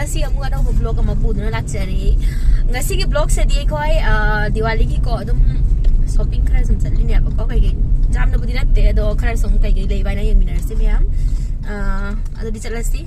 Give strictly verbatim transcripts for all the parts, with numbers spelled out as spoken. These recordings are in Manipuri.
ꯉꯁꯤ ꯑꯃꯨꯛ ꯑꯅꯧꯕ vlog ꯑꯃ ꯄꯨꯗꯨꯅ ꯂꯥꯛꯆꯔꯤ꯫ ꯉꯁꯤꯒꯤ vlogꯁꯤꯗꯤ ꯑꯩꯈꯣꯏ, ꯑ, ꯗꯤꯋꯥꯂꯤꯒꯤꯀꯣ ꯑꯗꯨꯝ shopping ꯈꯔ ꯁꯨꯝ ꯆꯠꯂꯤꯅꯦꯕꯀꯣ꯫ ꯀꯩꯀꯩ ꯌꯥꯝꯅꯕꯨꯗꯤ ꯅꯠꯇꯦ, ꯑꯗꯣ ꯈꯔ ꯁꯨꯝ ꯀꯩꯀꯩ ꯂꯩꯕ ꯍꯥꯏꯅ ꯌꯦꯡꯃꯤꯟꯅꯔꯁꯤ ꯃꯌꯥꯝ꯫ ꯑ, ꯑꯗꯨꯗꯤ ꯆꯠꯂꯁꯤ꯫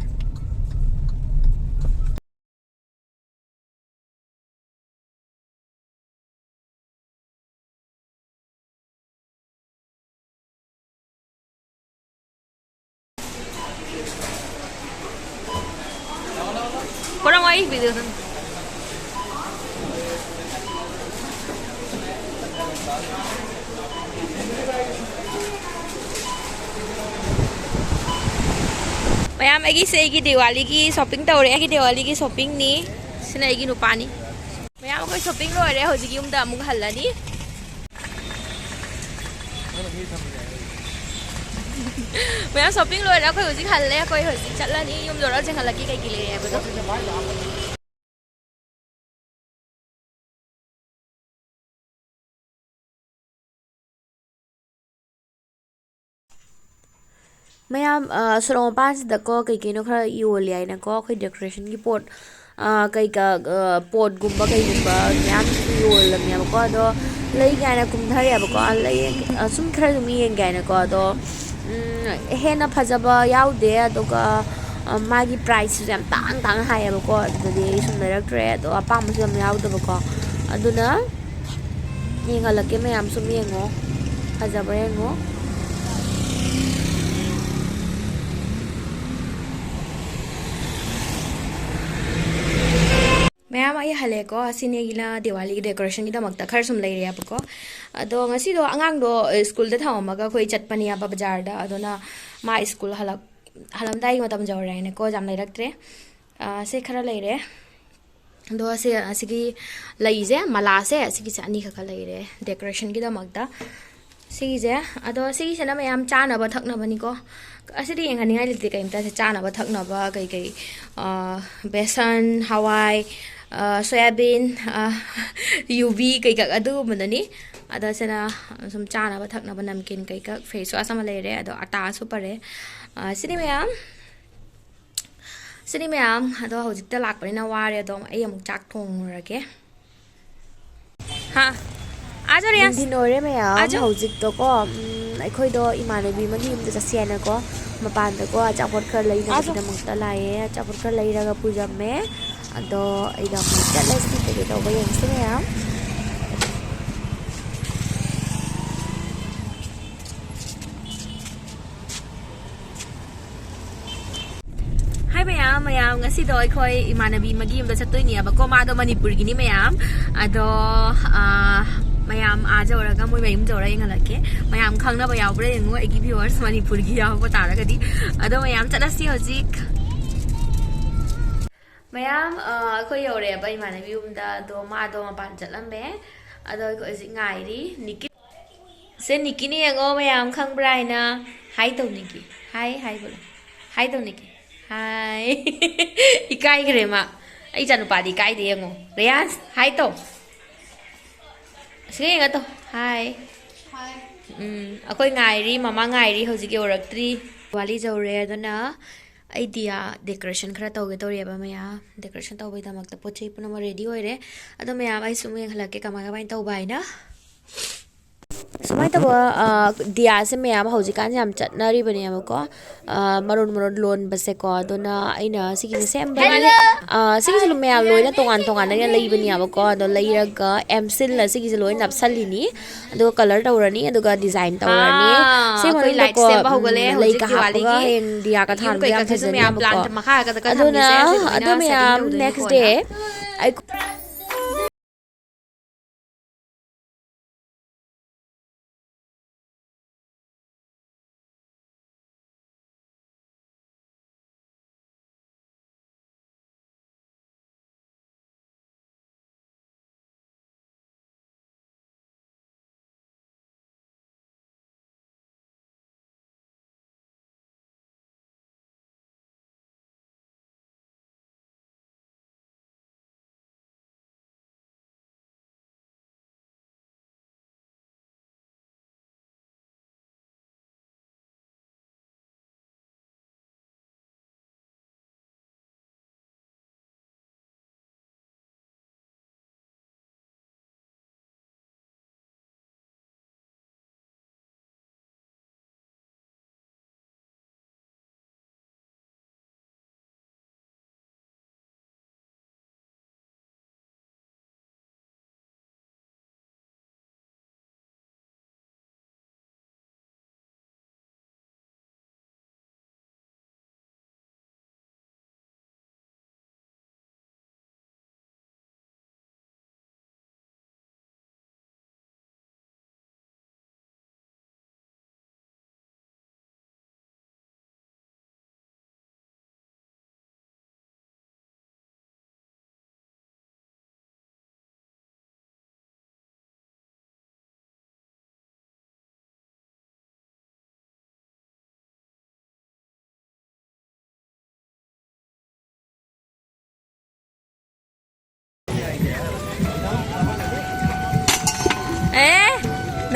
ꯃꯌꯥꯝ, ꯑꯩꯒꯤꯁꯦ ꯑꯩꯒꯤ ꯗꯤꯋꯥꯂꯤꯒꯤ shopping ꯇꯧꯔꯦ꯫ ꯑꯩꯒꯤ ꯗꯤꯋꯥꯂꯤꯒꯤ shoppingꯅꯤ꯫ ꯁꯤꯅ ꯑꯩꯒꯤ ꯅꯨꯄꯥꯅꯤ꯫ ꯃꯌꯥꯝ, ꯑꯩꯈꯣꯏ shopping ꯂꯣꯏꯔꯦ꯫ ꯍꯧꯖꯤꯛ ꯌꯨꯝꯗ ꯑꯃꯨꯛ ꯍꯜꯂꯅꯤ꯫ ꯃꯌꯥꯝ, shopping ꯂꯣꯏꯔꯦ꯫ ꯑꯩꯈꯣꯏ ꯍꯧꯖꯤꯛ ꯍꯜꯂꯦ꯫ ꯑꯩꯈꯣꯏ ꯍꯧꯖꯤꯛ ꯆꯠꯂꯅꯤ꯫ ꯌꯨꯝ ꯌꯧꯔꯒ ꯆꯦꯟꯈꯠꯂꯛꯀꯦ ꯀꯩꯀꯩ ꯂꯩꯔꯦ ꯍꯥꯏꯕꯗꯣ꯫ ꯃꯌꯥꯝ, ꯑ, ꯁꯣꯔꯣꯛ ꯃꯄꯥꯟꯁꯤꯗꯀꯣ ꯀꯩ ꯀꯩꯅꯣ ꯈꯔ ꯌꯣꯜꯂꯤ ꯍꯥꯏꯅꯀꯣ, ꯑꯩꯈꯣꯏ decorationꯒꯤ ꯄꯣꯠ, ꯑ, ꯀꯩꯀꯥ, ꯑ, ꯄꯣꯠꯀꯨꯝꯕ ꯀꯩꯒꯨꯝꯕ ꯃꯌꯥꯝꯁꯨ ꯌꯣꯜꯂꯝꯃꯦꯕꯀꯣ꯫ ꯑꯗꯣ ꯂꯩꯒꯦ ꯍꯥꯏꯅ ꯀꯨꯝꯊꯔꯛꯑꯦꯕꯀꯣ꯫ ꯂꯩ-, ꯑ, ꯁꯨꯝ ꯈꯔ ꯁꯨꯝ ꯌꯦꯡꯒꯦ ꯍꯥꯏꯅꯀꯣ꯫ ꯑꯗꯣ, ꯎꯝ, ꯍꯦꯟꯅ ꯐꯖꯕ ꯌꯥꯎꯗꯦ꯫ ꯑꯗꯨꯒ, ꯑ, ꯃꯥꯒꯤ priceꯁꯨ ꯌꯥꯝ ꯇꯥꯡ ꯇꯥꯡꯅ ꯍꯥꯏꯌꯦꯕꯀꯣ꯫ ꯑꯗꯨꯗꯗꯤ ꯑꯩ ꯁꯨꯝ ꯂꯩꯔꯛꯇ꯭ꯔꯦ꯫ ꯑꯗꯣ ꯑꯄꯥꯝꯕꯁꯨ ꯌꯥꯝ ꯌꯥꯎꯗꯕꯀꯣ꯫ ꯑꯗꯨꯅ ꯌꯦꯡꯍꯜꯂꯛꯀꯦ ꯃꯌꯥꯝ, ꯁꯨꯝ ꯌꯦꯡꯉꯣ꯫ ꯐꯖꯕ꯭ꯔꯥ ꯌꯦꯡꯉꯣ꯫ ꯃꯌꯥꯝ, ꯑꯩ ꯍꯜꯂꯦꯀꯣ꯫ ꯑꯁꯤꯅꯤ ꯑꯩꯒꯤꯅ ꯗꯤꯋꯥꯂꯤꯒꯤ decorationꯒꯤꯗꯃꯛꯇ ꯈꯔ ꯁꯨꯝ ꯂꯩꯔꯦꯕꯀꯣ꯫ ꯑꯗꯣ ꯉꯁꯤꯗꯣ ꯑꯉꯥꯡꯗꯣ, ꯑ, ꯁ꯭ꯀꯨꯜꯗ ꯊꯝꯃꯝꯃꯒ ꯑꯩꯈꯣꯏ ꯆꯠꯄꯅꯦꯕ ꯕꯖꯥꯔꯗ꯫ ꯑꯗꯨꯅ ꯃꯥ ꯁ꯭ꯀꯨꯜ ꯍꯜꯂꯛ-, ꯍꯜꯂꯝꯗꯥꯏꯒꯤ ꯃꯇꯝ ꯌꯧꯔꯦ ꯍꯥꯏꯅꯀꯣ, ꯌꯥꯝ ꯂꯩꯔꯛꯇ꯭ꯔꯦ꯫ ꯑ, ꯁꯦ ꯈꯔ ꯂꯩꯔꯦ꯫ ꯑꯗꯣ ꯁꯦ, ꯑꯁꯤꯒꯤ ꯂꯩꯁꯦ, ꯃꯂꯥꯁꯦ, ꯑꯁꯤꯒꯤꯁꯦ ꯑꯅꯤꯈꯛꯀ ꯂꯩꯔꯦ decorationꯒꯤꯗꯃꯛꯇ꯫ ꯁꯤꯒꯤꯁꯦ, ꯑꯗꯣ ꯁꯤꯒꯤꯁꯤꯅ ꯃꯌꯥꯝ ꯆꯥꯅꯕ ꯊꯛꯅꯕꯅꯤꯀꯣ꯫ ꯑꯁꯤꯗꯤ ꯌꯦꯡꯍꯟꯅꯤꯡꯉꯥꯏ ꯂꯩꯇꯦ ꯀꯩꯝꯇ꯫ ꯁꯤ ꯆꯥꯅꯕ ꯊꯛꯅꯕ ꯀꯩꯀꯩ, ꯑ, ꯕꯦꯁꯟ, ꯍꯋꯥꯏ, ꯑ, ꯁꯣꯌꯥꯕꯤꯟ, ꯑ, ꯌꯨꯕꯤ ꯀꯩꯀꯥ ꯑꯗꯨꯒꯨꯝꯕꯗꯅꯤ꯫ ꯑꯗ ꯁꯤꯅ ꯁꯨꯝ ꯆꯥꯅꯕ ꯊꯛꯅꯕ ꯅꯝꯀꯤꯟ ꯀꯩꯀꯥ, face wash ꯑꯃ ꯂꯩꯔꯦ, ꯑꯗꯣ ꯑꯇꯥꯁꯨ ꯄꯔꯦ꯫ ꯑ, ꯁꯤꯅꯤ ꯃꯌꯥꯝ꯫ ꯁꯤꯅꯤ ꯃꯌꯥꯝ, ꯑꯗꯣ ꯍꯧꯖꯤꯛꯇ ꯂꯥꯛꯄꯅꯤꯅ ꯋꯥꯔꯦ, ꯑꯗꯣ ꯑꯩ ꯑꯃꯨꯛ ꯆꯥꯛ ꯊꯣꯡꯉꯨꯔꯒꯦ꯫ ꯍꯥ? ꯑꯥ, ꯖꯣꯔꯤꯌꯥꯁ꯫ ꯅꯨꯡꯊꯤꯟ ꯑꯣꯏꯔꯦ ꯃꯌꯥꯝ꯫ ꯑꯥ, ꯖꯣ-, ꯍꯧꯖꯤꯛꯇꯣꯀꯣ, ꯎꯝ, ꯑꯩꯈꯣꯏꯗꯣ ꯏꯃꯥꯟꯅꯕꯤ ꯑꯃꯒꯤ ꯌꯨꯝꯗ ꯆꯠꯁꯦ ꯍꯥꯏꯅꯀꯣ, ꯃꯄꯥꯟꯗꯀꯣ ꯑꯆꯥꯄꯣꯠ ꯈꯔ ꯑꯥ, ꯖꯣ-, ꯂꯩꯅꯕꯒꯤꯗꯃꯛꯇ ꯂꯥꯛꯑꯦ꯫ ꯑꯆꯥꯄꯣꯠ ꯈꯔ ꯂꯩꯔꯒ ꯄꯨꯖꯝꯃꯦ꯫ ꯑꯗꯣ ꯑꯩꯒ ꯑꯃꯨꯛ ꯆꯠꯂꯁꯤ, ꯀꯩꯀꯩ ꯇꯧꯕ ꯌꯦꯡꯁꯤ ꯃꯌꯥꯝ꯫ ꯍꯥꯏ ꯃꯌꯥꯝ, ꯃꯌꯥꯝ, ꯉꯁꯤꯗꯣ ꯑꯩꯈꯣꯏ ꯏꯃꯥꯟꯅꯕꯤ ꯑꯃꯒꯤ ꯌꯨꯝꯗ ꯆꯠꯇꯣꯏꯅꯦꯕꯀꯣ꯫ ꯃꯥꯗꯣ ꯃꯅꯤꯄꯨꯔꯒꯤꯅꯤ ꯃꯌꯥꯝ꯫ ꯑꯗꯣ, ꯑꯥ, ꯃꯌꯥꯝ ꯑꯥ ꯌꯧꯔꯒ, ꯃꯣꯏ ꯃꯌꯨꯝ ꯌꯧꯔꯒ ꯌꯦꯡꯍꯜꯂꯛꯀꯦ꯫ ꯃꯌꯥꯝ ꯈꯪꯅꯕ ꯌꯥꯎꯕ꯭ꯔꯥ ꯌꯦꯡꯉꯨ, ꯑꯩꯒꯤ viewers ꯃꯅꯤꯄꯨꯔꯒꯤ ꯌꯥꯎꯕ ꯇꯥꯔꯒꯗꯤ꯫ ꯑꯗꯣ ꯃꯌꯥꯝ ꯆꯠꯂꯁꯤ ꯍꯧꯖꯤꯛ꯫ ꯃꯌꯥꯝ, ꯑꯥ, ꯑꯩꯈꯣꯏ ꯌꯧꯔꯛꯑꯦꯕ ꯏꯃꯥꯟꯅꯕꯤ ꯌꯨꯝꯗ꯫ ꯑꯗꯣ ꯃꯥꯗꯣ ꯃꯄꯥꯟ ꯆꯠꯂꯝꯃꯦ꯫ ꯑꯗꯣ ꯑꯩꯈꯣꯏ ꯍꯧꯖꯤꯛ ꯉꯥꯏꯔꯤ꯫ ꯅꯤꯀꯤ ꯁꯦ ꯅꯤꯛꯀꯤꯅꯦ ꯌꯦꯡꯉꯣ, ꯃꯌꯥꯝ ꯈꯪꯕ꯭ꯔꯥ ꯍꯥꯏꯅ꯫ ꯍꯥꯏ ꯇꯧ ꯅꯤꯛꯀꯤ꯫ ꯍꯥꯏ, ꯍꯥꯏ ꯕꯣꯂꯣ꯫ ꯍꯥꯏ ꯇꯧ ꯅꯤꯛꯀꯤ꯫ ꯍꯥꯏ꯫ ꯏꯀꯥꯏꯈ꯭ꯔꯦ ꯃꯥ꯫ ꯑꯩ ꯏꯆꯥꯅꯨꯄꯥꯗꯤ ꯏꯀꯥꯏꯗꯦ ꯌꯦꯡꯉꯣ꯫ ꯔꯦꯌꯥꯟꯁ, ꯍꯥꯏ ꯇꯧ꯫ ꯑꯁꯤꯒ ꯌꯦꯡꯉ ꯇꯧ꯫ ꯍꯥꯏ꯫ ꯍꯥꯏ꯫ ꯎꯝ, ꯑꯩꯈꯣꯏ ꯉꯥꯏꯔꯤ, ꯃꯃꯥ ꯉꯥꯏꯔꯤ, ꯍꯧꯖꯤꯛ ꯌꯧꯔꯛꯇ꯭ꯔꯤ꯫ ꯗꯤꯋꯥꯂꯤ ꯌꯧꯔꯦ, ꯑꯗꯨꯅ ꯑꯩ ꯗꯤꯌꯥ decoration ꯈꯔ ꯇꯧꯒꯦ ꯇꯧꯔꯤꯑꯕ ꯃꯌꯥꯝ꯫ Decoration ꯇꯧꯕꯒꯤꯗꯃꯛꯇ ꯄꯣꯠ ꯆꯩ ꯄꯨꯝꯅꯃꯛ ready ꯑꯣꯏꯔꯦ꯫ ꯑꯗꯣ ꯃꯌꯥꯝ, ꯑꯩ ꯁꯨꯝ ꯌꯦꯡꯍꯜꯂꯛꯀꯦ ꯀꯃꯥꯏ ꯀꯃꯥꯏꯅ ꯇꯧꯕ ꯍꯥꯏꯅ꯫ ꯁꯨꯃꯥꯏꯅ ꯇꯧꯕ, ꯑ, ꯗꯤꯌꯥꯁꯦ ꯃꯌꯥꯝ ꯍꯧꯖꯤꯛꯀꯥꯟꯁꯦ ꯌꯥꯝ ꯆꯠꯅꯔꯤꯕꯅꯦꯕꯀꯣ꯫ ꯑ, ꯃꯔꯣꯟ ꯃꯔꯣꯟ ꯂꯣꯟꯕꯁꯦꯀꯣ꯫ ꯑꯗꯨꯅ ꯑꯩꯅ ꯁꯤꯒꯤꯁꯦ ꯁꯦꯝꯕꯅꯦ꯫ Hello! ꯑ, ꯁꯤꯒꯤꯁꯨ ꯃꯌꯥꯝ ꯂꯣꯏꯅ ꯇꯣꯉꯥꯟ ꯇꯣꯉꯥꯟꯅ ꯂꯩꯕꯅꯦꯕꯀꯣ꯫ ꯑꯗꯣ ꯂꯩꯔꯒ M seal ꯁꯤꯒꯤꯁꯦ ꯂꯣꯏ ꯅꯞꯁꯜꯂꯤꯅꯤ꯫ ꯑꯗꯨꯒ colour ꯇꯧꯔꯅꯤ, ꯑꯗꯨꯒ design ꯇꯧꯔꯅꯤ꯫ ꯑꯥ, ꯁꯤ ꯑꯩꯈꯣꯏ light ꯃꯅꯨꯡꯗꯀꯣ, ꯁꯦꯝꯕ ꯎꯝ, ꯍꯧꯒꯠꯂꯦ ꯂꯩꯒ ꯍꯧꯖꯤꯛ ꯍꯥꯞꯄꯒ ꯗꯤꯋꯥꯂꯤꯒꯤ꯫ ꯍꯌꯦꯡ ꯗꯤꯌꯥ ꯌꯨꯝ ꯀꯊꯥꯟꯕꯗꯣ ꯌꯥꯝ ꯀꯩꯀꯥꯁꯤꯁꯨ ꯐꯖꯅꯦꯕꯀꯣ꯫ ꯃꯌꯥꯝ plant ꯃꯈꯥ ꯀꯊꯥꯟꯕꯤꯁꯦ ꯑꯗꯨꯅ, ꯁꯤ ꯂꯣꯏꯅ ꯑꯗꯣ setting ꯃꯌꯥꯝ ꯇꯧꯗꯣꯏꯅꯤ next ꯀꯣꯟꯅ꯫ Day ꯑꯩ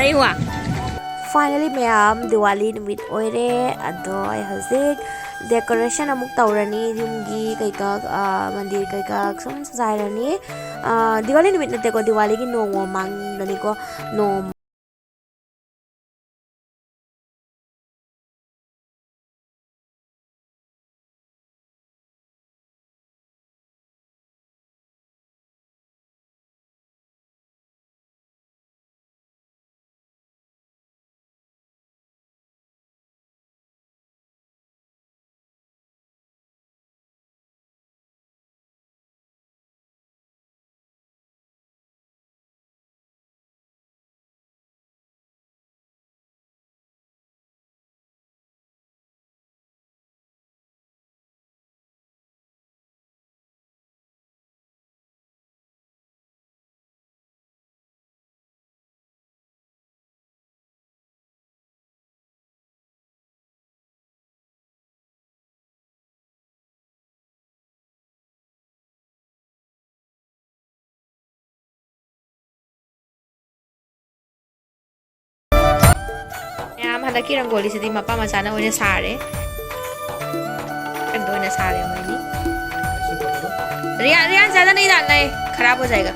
ꯑꯩ ꯋꯥ꯫ Finally ꯃꯌꯥꯝ, ꯗꯤꯋꯥꯂꯤ ꯅꯨꯃꯤꯠ ꯑꯣꯏꯔꯦ꯫ ꯑꯗꯣ ꯑꯩ ꯍꯧꯖꯤꯛ decoration ꯑꯃꯨꯛ ꯇꯧꯔꯅꯤ, ꯌꯨꯝꯒꯤ ꯀꯩꯀꯥ, ꯑ, ꯃꯟꯗꯤꯔ ꯀꯩꯀꯥ ꯁꯨꯝ ꯁꯥꯖꯥꯏꯔꯅꯤ꯫ ꯑ, ꯗꯤꯋꯥꯂꯤ ꯅꯨꯃꯤꯠ ꯅꯠꯇꯦꯀꯣ, ꯗꯤꯋꯥꯂꯤꯒꯤ ꯅꯣꯡꯃ ꯃꯃꯥꯡꯗꯅꯤꯀꯣ, ꯅꯣꯡꯃ꯫ ꯃꯌꯥꯝ, ꯍꯟꯗꯛꯀꯤ ꯔꯪꯒꯣꯂꯤꯁꯤꯗꯤ ꯃꯄꯥ ꯃꯆꯥꯅ ꯑꯣꯏꯅ ꯁꯥꯔꯦ꯫ ꯑꯗꯨ ꯑꯣꯏꯅ ꯁꯥꯔꯦ ꯃꯣꯏꯅꯤ꯫ ꯔꯤꯌꯥꯟ, ꯔꯤꯌꯥꯟ, ज़्यादा नहीं डालना है, खराब हो जाएगा।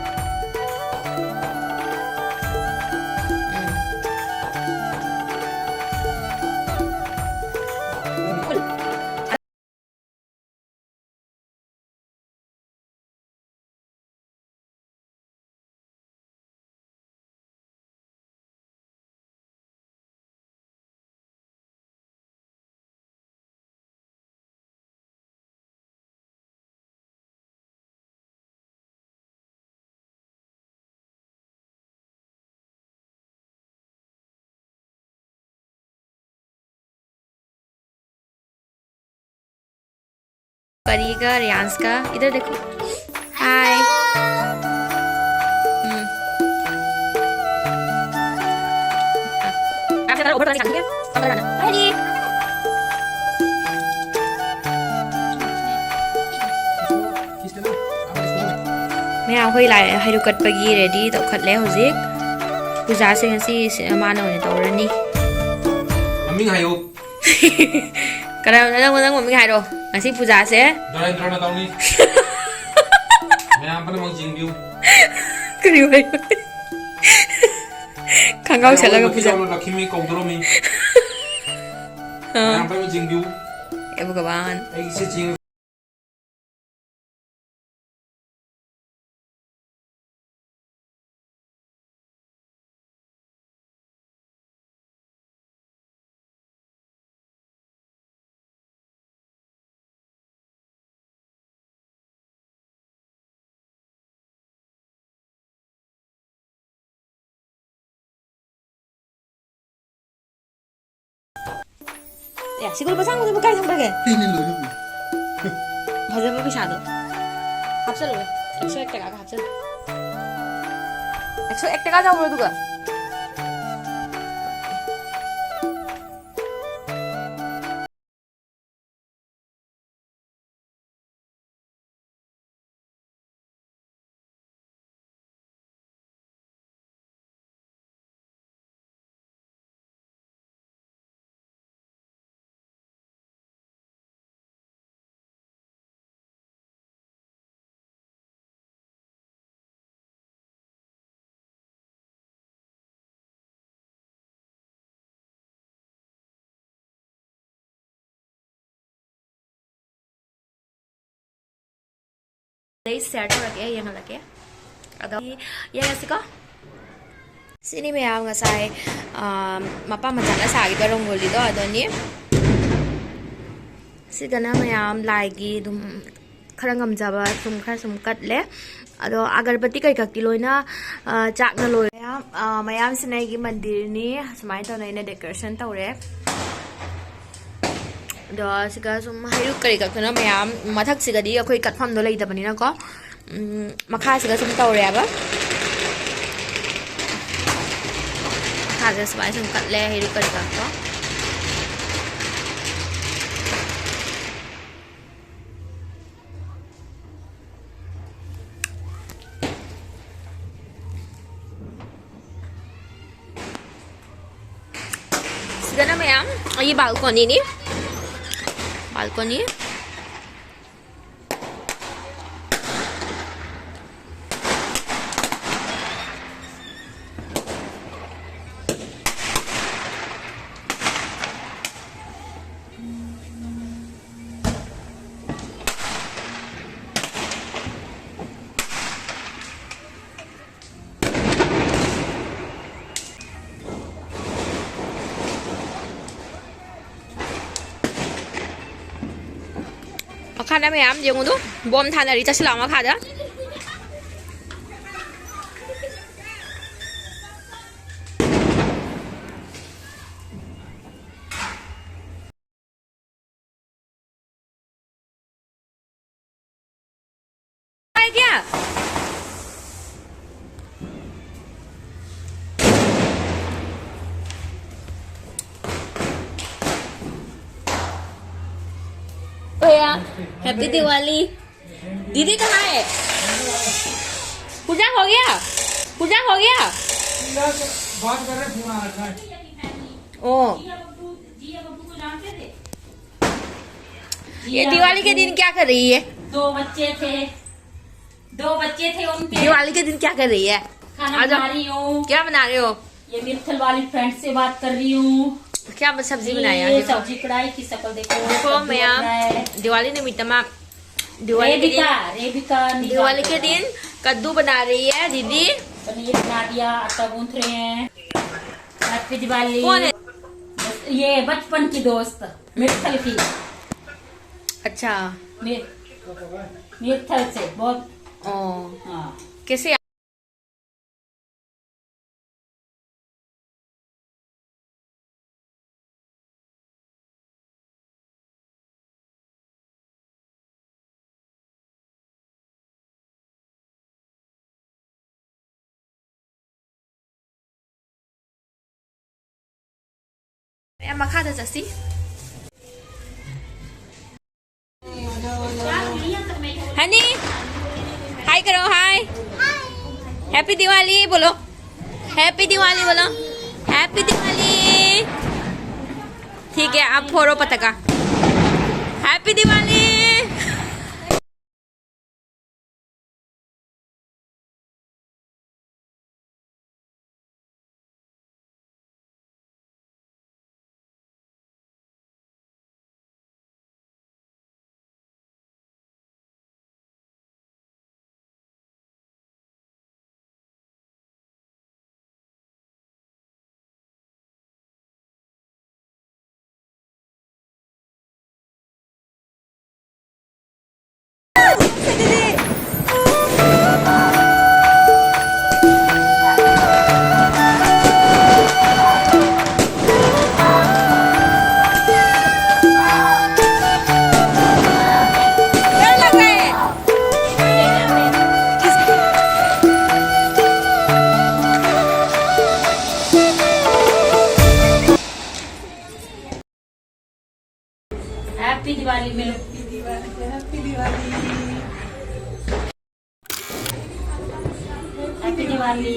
परी का, रियांश का, इधर देखो। हाय। हम्म। आपसे ज़्यादा ओवर तो नहीं, ठीक है? कम करना। हाय जी। ꯃꯌꯥꯝ, ꯑꯩꯈꯣꯏ ꯂꯥꯏ ꯍꯩꯔꯨꯛ ꯀꯠꯄꯒꯤ ready ꯇꯧꯈꯠꯂꯦ ꯍꯧꯖꯤꯛ꯫ ꯄꯨꯖꯥꯁꯦ ꯉꯁꯤ ꯁꯤ-, ꯃꯥꯅ ꯑꯣꯏꯅ ꯇꯧꯔꯅꯤ꯫ ꯃꯃꯤꯡ ꯍꯥꯏꯌꯨ꯫ ꯀꯅꯥ, ꯅꯪ, ꯅꯪ ꯃꯃꯤꯡ ꯍꯥꯏꯔꯣ꯫ ꯉꯁꯤ ꯄꯨꯖꯥꯁꯦ ꯅꯔꯦꯟꯗ꯭ꯔꯅ ꯇꯧꯅꯤ꯫ ꯃꯌꯥꯝ ꯄꯨꯝꯅꯃꯛ ꯌꯦꯡꯕꯤꯌꯨ꯫ ꯀꯔꯤ ꯑꯣꯏ? ꯈꯪꯒꯥꯎ ꯁꯦꯠꯂꯒ ꯃꯌꯥꯝ ꯄꯨꯖꯥ꯫ ꯂꯛꯈꯤꯃꯤ ꯀꯧꯗꯣꯔꯝꯃꯤ꯫ ꯑꯥ꯫ ꯃꯌꯥꯝ ꯄꯨꯝꯅꯃꯛ ꯌꯦꯡꯕꯤꯌꯨ꯫ ꯑꯦ ꯚꯒꯋꯥꯟ꯫ ꯑꯩꯒꯤꯁꯦ ꯆꯤꯡ ꯑꯦ, ꯁꯤꯒꯨꯝꯕ ꯁꯥꯡꯕꯗꯨꯕꯨ ꯀꯥꯏ ꯊꯝꯈ꯭ꯔꯒꯦ? ꯑꯩꯅ ꯂꯣꯏꯔꯝꯃꯤ꯫ ꯐꯖꯕ ꯄꯩꯁꯥꯗꯣ꯫ ꯍꯥꯞꯆꯜꯂꯨꯔꯦ꯫ ꯑꯦꯛꯁꯣ ꯑꯦꯛ ꯇꯀꯥꯒ ꯍꯥꯞꯆꯜꯂꯨ꯫ ꯑꯦꯛꯁꯣ ꯑꯦꯛ ꯇꯀꯥ ꯌꯥꯎꯕ꯭ꯔꯣ ꯑꯗꯨꯒ? ꯑꯩ ꯁꯤꯌꯔ ꯇꯧꯔꯛꯀꯦ, ꯌꯦꯡꯍꯜꯂꯛꯀꯦ꯫ ꯑꯗꯣ ꯌꯦꯡꯉꯁꯤꯀꯣ꯫ ꯁꯤꯅꯤ ꯃꯌꯥꯝ ꯉꯁꯥꯏ, ꯑꯥ, ꯃꯄꯥ ꯃꯆꯥꯅ ꯁꯥꯈꯤꯕ ꯔꯪꯒꯣꯂꯤꯗꯣ ꯑꯗꯨꯅꯤ꯫ ꯁꯤꯗꯅ ꯃꯌꯥꯝ ꯂꯥꯏꯒꯤ ꯑꯗꯨꯝ ꯈꯔ ꯉꯝꯖꯕ ꯁꯨꯝ ꯈꯔ ꯁꯨꯝ ꯀꯠꯂꯦ꯫ ꯑꯗꯣ ꯑꯒꯔꯕꯠꯇꯤ ꯀꯩꯀꯛꯇꯤ ꯂꯣꯏꯅ, ꯑꯥ, ꯆꯥꯛꯅ ꯂꯣꯏꯔꯦ꯫ ꯃꯌꯥꯝ, ꯑꯥ, ꯃꯌꯥꯝꯁꯤꯅ ꯑꯩꯒꯤ ꯃꯟꯗꯤꯔꯅꯤ꯫ ꯁꯨꯃꯥꯏꯅ ꯇꯧꯅ ꯑꯩꯅ ꯗꯦꯀꯣꯔꯦꯁꯟ ꯇꯧꯔꯦ꯫ ꯑꯗꯣ ꯁꯤꯒ ꯁꯨꯝ ꯍꯩꯔꯨꯛ ꯀꯔꯤ ꯀꯛꯇꯅ ꯃꯌꯥꯝ, ꯃꯊꯛꯁꯤꯒꯗꯤ ꯑꯩꯈꯣꯏ ꯀꯠꯐꯝꯗꯣ ꯂꯩꯇꯕꯅꯤꯅꯀꯣ꯫ ꯎꯝ, ꯃꯈꯥꯁꯤꯒ ꯁꯨꯝ ꯇꯧꯔꯦꯕ꯫ ꯃꯈꯥꯁꯤꯒ ꯁꯨꯃꯥꯏꯅ ꯁꯨꯝ ꯀꯠꯂꯦ ꯍꯩꯔꯨꯛ ꯀꯔꯤ ꯀꯛꯄ꯫ ꯑꯗꯨꯅ ꯃꯌꯥꯝ ꯑꯩꯒꯤ ꯕꯥꯜꯀꯣꯅꯤꯅꯤ꯫ ꯕꯥꯜꯀꯣꯅꯤ꯫ ꯃꯈꯥꯗ ꯃꯌꯥꯝ ꯌꯦꯡꯉꯨꯗꯨ, ꯕꯣꯝ ꯊꯥꯅꯔꯤ꯫ ꯆꯠꯁꯤꯜꯂꯛꯑꯣ ꯃꯈꯥꯗ꯫ आइडिया। भैया, हैप्पी दिवाली। दीदी कहाँ है? पूजा हो गया? पूजा हो गया? बात कर रहे, फोन आ रखा है। ओ। ये दिवाली के दिन क्या कर रही है? दो बच्चे थे, दो बच्चे थे उनके। दिवाली के दिन क्या कर रही है? खाना आ जाओ। बना रही हूँ। क्या बना रहे हो? ये मित्तल वाली फ्रेंड से बात कर रही हूँ। क्या सब्जी बनाया ये है? देखो। सब्जी कढ़ाई की शक्ल देखो, देखो कद्दू मैम, बन रहा है। दिवाली निमित्त मा-, दिवाली के दिन, रेबिका, रेबिका नहीं दिवाली बात के कर रहा। दिन कद्दू बना रही है दीदी। पनीर बना दिया, आटा गूंथ रहे हैं। हैप्पी दिवाली। कौन है? बस ये बचपन की दोस्त मित्तल की। अच्छा। मे-, मित्तल से बहुत। ओ। हाँ। कैसे? ꯃꯌꯥꯝ ꯃꯈꯥꯗ ꯆꯠꯁꯤ꯫ हनी, हाय करो, हाय। हैप्पी दिवाली बोलो। हैप्पी दिवाली बोलो। हैप्पी दिवाली। ठीक है, आप फोड़ो पटाखा। Happy Diwali. Happy Diwali. Happy Diwali. Happy Diwali.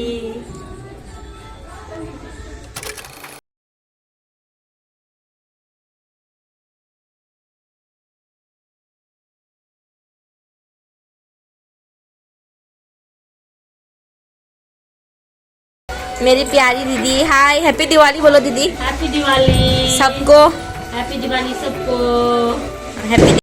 मेरी प्यारी दीदी, हाय, हैप्पी दिवाली बोलो दीदी। Happy दिवाली। सबको। Happy दिवाली सबको। Happy